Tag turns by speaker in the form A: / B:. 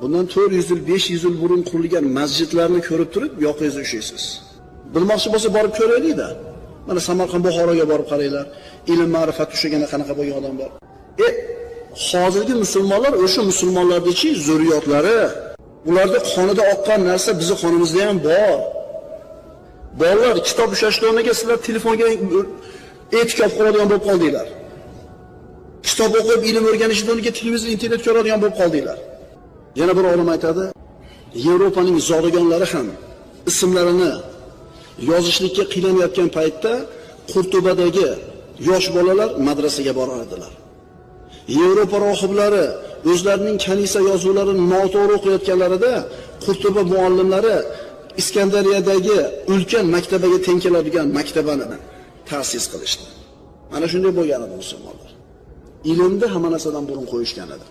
A: Bundan 400 yil, 500 yil burun qurilgan masjidlarni ko'rib turib, yoqingizni ushlaysiz. Bilmoqchi bo'lsa borib ko'raylik-da. Mana Samarqand, Buxoroga borib qaranglar. Ilm ma'rifat ushlaganda qanaqa bo'lgan odam bor. Hozirgi musulmonlar o'sha musulmonlarning zurriyotlari, ularda qonida oqqan narsa bizni qonimizda ham bor. Bolalar kitob ushlashni o'rniga sizlar telefonga e'tikof qiladigan bo'lib qoldinglar. Kitob o'qib ilm o'rganishni o'rniga televizor, internet ko'radigan bo'lib qoldinglar. Yana bir olim aytadi, Yevropaning zodagonlari ham ismlarini yozishlikka qiynanayotgan paytda Qurtubadagi yosh bolalar madrasaga borar edilar. Yevropa rohiblari o'zlarining kanisa yozuvlarini noto'g'ri o'qiyotganlarida Qurtuba muallimlari Iskandariyadagi ulkan maktabaga teng keladigan maktabani ta'sis qilishdi. Mana shunday bo'lgan edi musulmonlar. Ilmni hamma narsadan burun qo'yishgan edi.